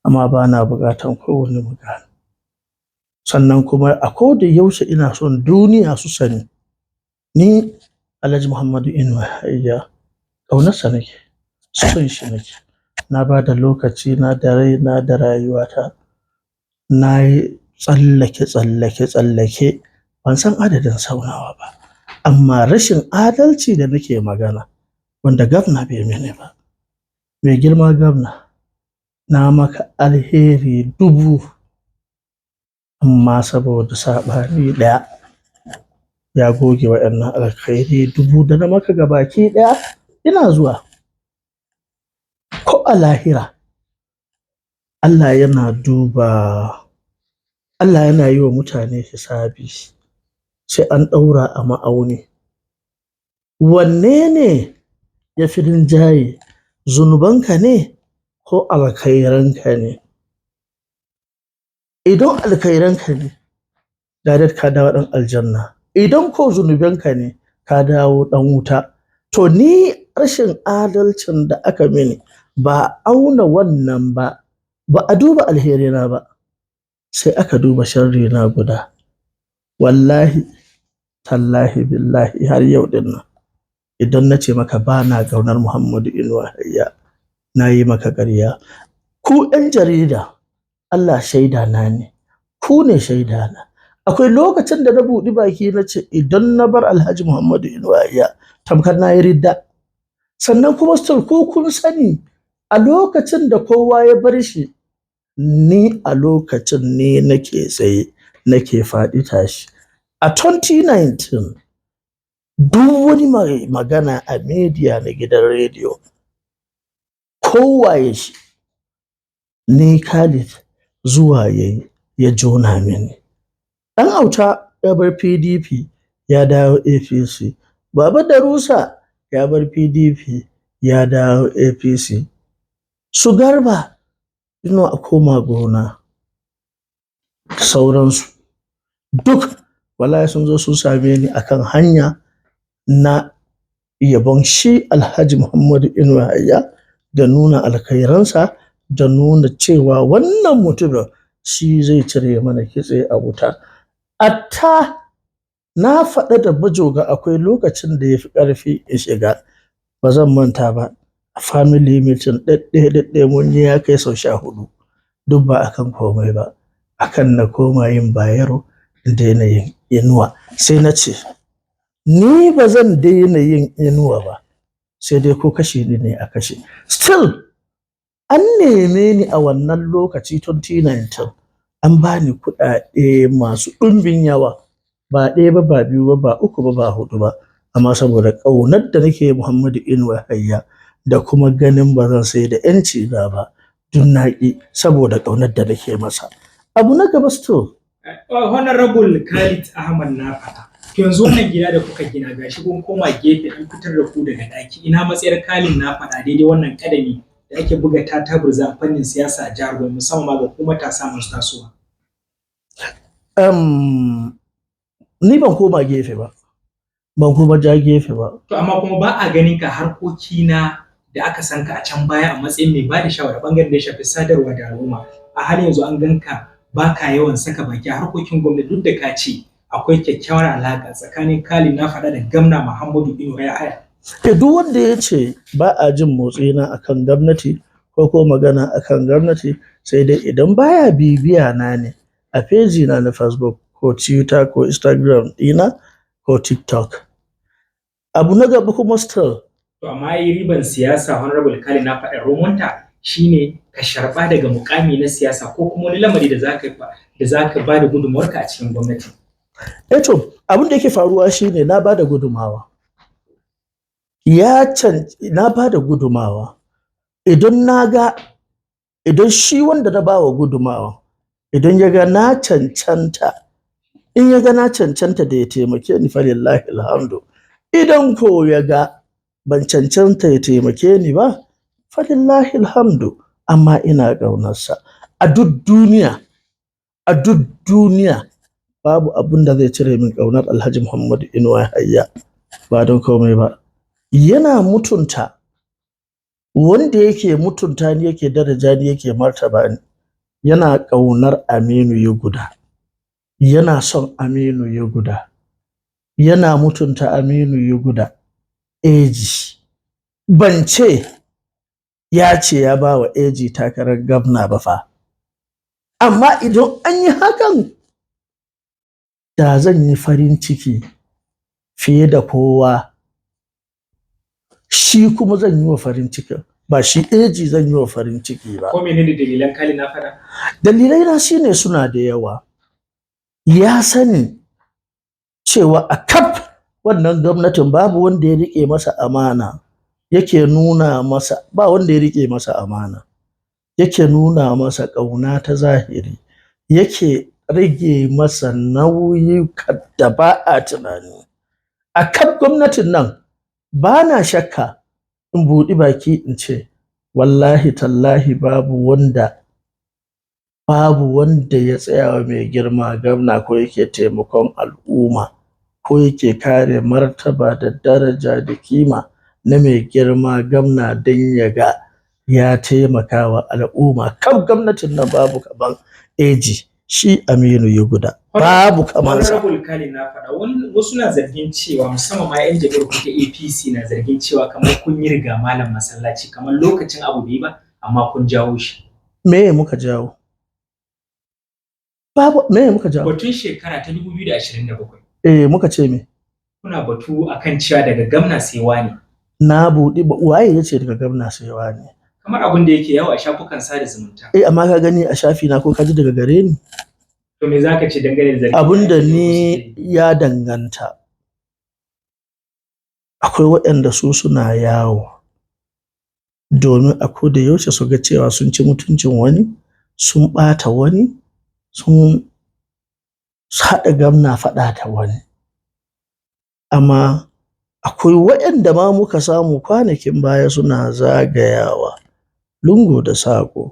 Amma ba na buƙatan kowane mukami. Sannan kuma a koda yaushe ina son duniya su sani, ni Alhaji Muhammadu Inuwa Yahaya ƙaunarsa nake, son shi nake. Na ba da lokaci na da raina da rayuwata. Na yi tsallake, tsallake, tsallake, ban san adadin sau nawa ba. Amma rashin adalci da nake magana, wanda gwamna bai mini ba. Mai girma gwamna, na maka alheri dubu, amma saboda saɓani ɗaya ya goge waɗannan alkhairi dubu da na maka gabaki ɗaya. Ina zuwa. Ko a lahira, Allah yana duba, Allah yana yi wa mutane hisabi, sai an ɗaura a ma'auni. Wanne ne ya fi rinjaye, zunubanka ne ko alkhairanka ne? Idan alkhairanka ne, direct ka dawo ɗan aljanna. Idan ko zunubanka ne, ka dawo ɗan wuta. To, ni rashin adalcin da aka mini, ba auna wannan ba, ba a duba alherina ba, sai aka duba sharrina guda. Wallahi, tallahi, billahi, har yau din nan, idan na ce maka ba na ƙaunar Muhammadu Inuwa Yahaya, na yi maka ƙarya. Ku 'yan jarida, Allah shaida na ne, ku ne shaida na. Akwai lokacin da na buɗi baki na ce idan na bar Alhaji Muhammadu Inuwa Yahaya, tamkar na yi ridda. Sannan kuma still ku kun sani, a lokacin da kowa ya bar shi, ni a lokacin ne nake tsaye, nake faɗi tashi. A 2019, duk wani mai magana a media na gidan rediyo, kowaye shi, ni Khalid zuwa yayi ya jona mini. Ɗan Auta ya bar PDP ya dawo APC. Baba Darusa ya bar PDP ya dawo APC. Su Garba Inuwa a koma gona, sauransu. Duk wallahi sun zo sun same ni akan hanya na yabon shi Alhaji Muhammadu Inuwa Yahaya da nuna alkhairansa da nuna cewa wannan mutumin shi zai cire mana kitse a wuta. Atta na faɗa da Bajoga, akwai lokacin da ya fi ƙarfi in shiga, ba zan manta ba. A family meeting ɗaɗɗaya ɗaɗɗaya mun yi ya kai sau 14, duk ba akan komai ba, akan na koma yin Bayero in daina yin Inuwa. Sai na ce ni ba zan daina yin Inuwa ba, sai dai ko kashe ni ne a kashe. Still an neme ni a wannan lokaci 2019, an bani kuɗaɗe masu ɗumbin yawa, ba ɗaya ba, ba biyu ba, ba uku ba, ba huɗu ba. Amma saboda ƙaunar da nake Muhammadu Inuwa Yahaya da kuma ganin ba zan sai da 'yanci na ba, duk na ƙi saboda ƙaunar da nake masa. Abu na gaba still. Honorable Khalid Ahmad Nafada. To, yanzu wannan gida da kuka gina, gashi kun koma gefe, an fitar da ku daga ɗaki. Ina matsayar Khalid Nafada daidai wannan kadami da ake buga tataburza a fannin siyasa a jihar Gombe, musamman ma ga ku matasa masu tasowa? Ni ban koma gefe ba, ban kuma ja gefe ba. To, amma kuma ba a ganin ka harkoki na da aka san ka a can baya a matsayin mai bada shawara bangaren da ya shafi sadarwa da al'umma. A halin yanzu an ganka ba ka yawan saka baki a harkokin gwamnati, duk da ka ce akwai kyakkyawar alaƙa tsakanin Khalid Nafada da Gamna Muhammadu Inuwa Yahaya. Eh, duk wanda ya ce ba a jin motsina akan gwamnati ko magana akan gwamnati, sai dai idan baya bibiya na ne a page na na Facebook ko Twitter ko Instagram ɗina ko TikTok. Abu na gaba kuma still. To, amma yi riban siyasa, Honorable Khalid Nafada, romonta shine ka sharba daga mukami na siyasa ko kuma wani lamari da zaka ba da gudunmawarka a cikin gwamnati. Eh, to, abin da yake faruwa shine na ba da gudumawa. Ya can na ba da gudumawa. Idan na ga, idan shi wanda na ba wa gudumawa, idan ya ga na cancanta, in ya ga na cancanta da ya taimake ni, falillahi alhamdu. Idan ko ya ga ban cancanta ya taimake ni ba, falillahi alhamdu. Amma ina ƙaunarsa. A duk duniya, a duk duniya babu abun da zai cire min ƙaunar Alhaji Muhammadu Inuwa Yahaya, ba don komai ba. Yana mutunta wanda yake mutunta ni, yake daraja ni, yake martaba ni. Yana ƙaunar Aminu Yuguda, yana son Aminu Yuguda, yana mutunta Aminu Yuguda AG. Ban ce ya ce ya ba wa AG takarar gwamna ba fa. Amma idan an yi hakan, da zan yi farin ciki fiye da kowa. Shi kuma zan yi wa farin cikin, ba shi AG zan yi wa farin ciki ba. Ko menene dalilan Kali na faɗa? Dalilai na shine suna da yawa. Ya sani cewa a kaf wannan gwamnatin babu wanda ya rike masa amana, yake nuna masa, ba wanda ya rike masa amana, yake nuna masa ƙauna ta zahiri, yake rage masa nauyi da ba a tunani. A kaf gwamnatin nan ba na shakka in buɗi baki in ce wallahi tallahi babu wanda ya tsaya wa mai girma gwamna ko yake taimakon al'umma ko yake kare martaba da daraja da kima na mai girma gwamna don ya ga ya taimaka wa al'umma. Kaf gwamnatin nan babu kaman AG, shi Aminu Yuguda, babu kamansa. Honorable Kali na faɗa, wasu na zargin cewa, musamman ma 'yan jam'iyyar ku ta APC na zargin cewa kamar kun yi riga malam masallaci, kamar lokacin abu bai ba amma kun jawo shi. Me muka jawo? Babu me muka jawo? Batun shekara ta 2027. Eh, muka ce me? Kuna batu akan cewa daga gamna sai wani. Na buɗi waye yace daga gamna sai wani? Kamar abin da yake yawo a shafukan sada zumunta. Eh, amma ka gani a shafi na ko ka ji daga gare ni? To me zaka ce dangane da zargin? Abin da ni ya danganta. Akwai waɗanda su suna yawo domin a koda yaushe su ga cewa sun ci mutuncin wani, sun ɓata wani, sun haɗa gamna faɗa da wani. Amma akwai waɗanda ma muka samu kwanakin baya suna zagayawa lungu da saƙo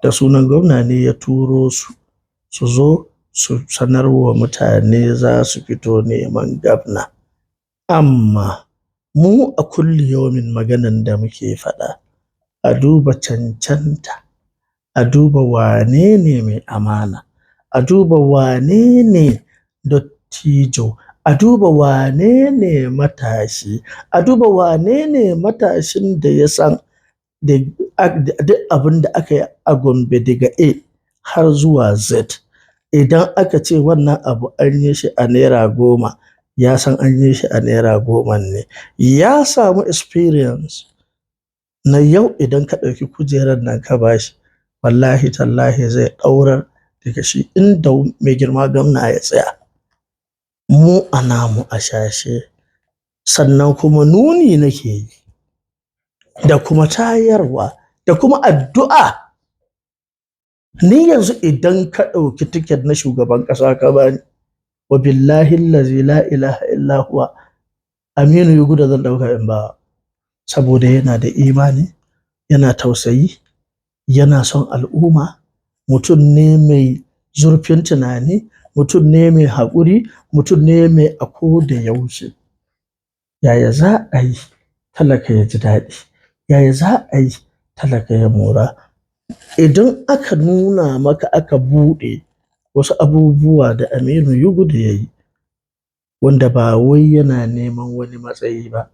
da sunan gwamna ne ya turo su su zo su sanarwa mutane za su fito neman gwamna. Amma mu a kulli yaumin maganan da muke faɗa, a duba cancanta, a duba wane ne mai amana, a duba wane ne dattijo, a duba wane ne matashi, a duba wane ne matashin da ya san duk abin da aka yi a Gombe daga A har zuwa Z. Idan aka ce wannan abu an yi shi a naira 10, ya san an yi shi a naira 10 ne. Ya samu experience na yau idan ka ɗauki kujerar nan ka bashi, wallahi tallahi zai ɗaurar daga shi inda mai girma gwamna ya tsaya. Mu a namu a shashe, sannan kuma nuni nake yi da kuma tayarwa da kuma addu'a. Ni yanzu idan ka ɗauki tiket na shugaban ƙasa ka bani, wa billahi allazi la ilaha illa huwa, Aminu Yuguda zan ɗauka in ba, saboda yana da imani, yana tausayi, yana son al'umma, mutum ne mai zurfin tunani, mutum ne mai haƙuri, mutum ne mai a ko da yaushe. Yaya za a yi talaka ya ji daɗi? Yaya za a yi talaka ya mora? Idan aka nuna maka aka buɗe wasu abubuwa da Aminu Yuguda ya yi, wanda ba wai yana neman wani matsayi ba,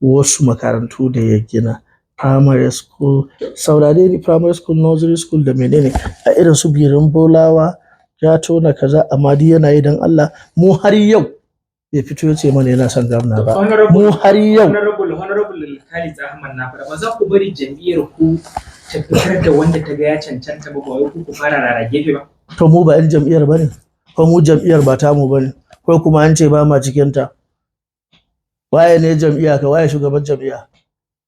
wasu makarantu da ya gina, primary school, saurare ni, primary school, nursery school da menene, a irin su Birin Bolawa, ya tona kaza, amma duk yana yi don Allah. Mu har yau bai fito ya ce mana yana son gwamna ba. Mu har yau. Honorable Khalid Ahmad na faɗa, ba za ku bari jam'iyyar ku ta fitar da wanda ta ga ya cancanta ba, ba wai ku fara rara gefe ba. To mu ba 'yan jam'iyyar ba ne, ko mu jam'iyyar ba tamu ba ne, ko kuma an ce ba ma cikin ta. Waye ne jam'iyya ka, waye shugaban jam'iyya?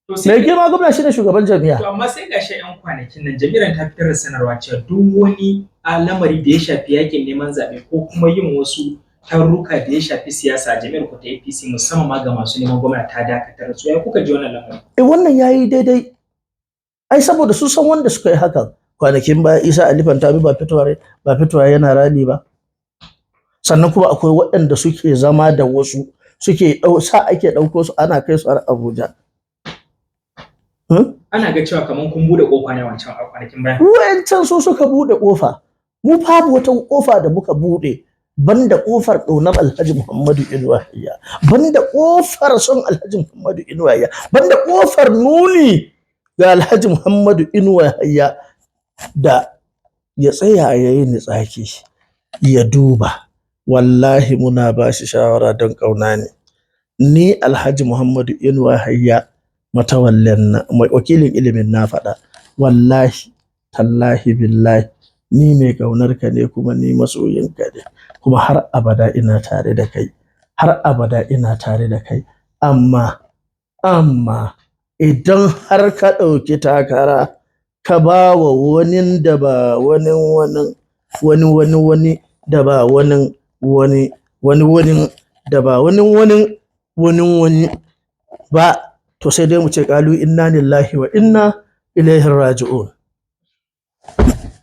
Mai girma gwamna shine shugaban jam'iyya. To amma sai gashi 'yan kwanakin nan jam'iyyar ta fitar da sanarwa cewa duk wani lamari da ya shafi yakin neman zaɓe ko kuma yin wasu tarurruka da ya shafi siyasa jami'ar ku ta APC, musamman ma ga masu neman gwamna, ta dakatar su. Ya kuka ji wannan lamarin? Eh, wannan yayi daidai. Ai saboda su san wanda suka yi hakan. Kwanakin baya Isa Ali Fantami ba fitowa yana rali ba. Sannan kuma akwai waɗanda suke zama da wasu suke sa ake ɗauko su ana kai su har Abuja. Ana ga cewa kamar kun bude kofa ne wancan a kwanakin baya. Wayancan su suka bude kofa. Mu babu wata kofa da muka bude banda kofar ƙaunar Alhaji Muhammadu Inuwa Yahaya, banda kofar son Alhaji Muhammadu Inuwa Yahaya, banda kofar nuni ga Alhaji Muhammadu Inuwa Yahaya da ya tsaya ya yi nitsaki ya duba. Wallahi muna ba shi shawara don ƙauna ne. Ni Alhaji Muhammadu Inuwa Yahaya, matawallan wakilin ilimin, na faɗa, wallahi tallahi billahi, ni mai ƙaunar ka ne kuma ni masoyinka ne, kuma har abada ina tare da kai, har abada ina tare da kai. Amma idan har ka ɗauki takara ka ba wa wani da ba wani, wani wani wani wani da ba wani wani wani wani da ba wani wani wani wani ba, to sai dai mu ce kalu inna lillahi wa inna ilaihi raji'un.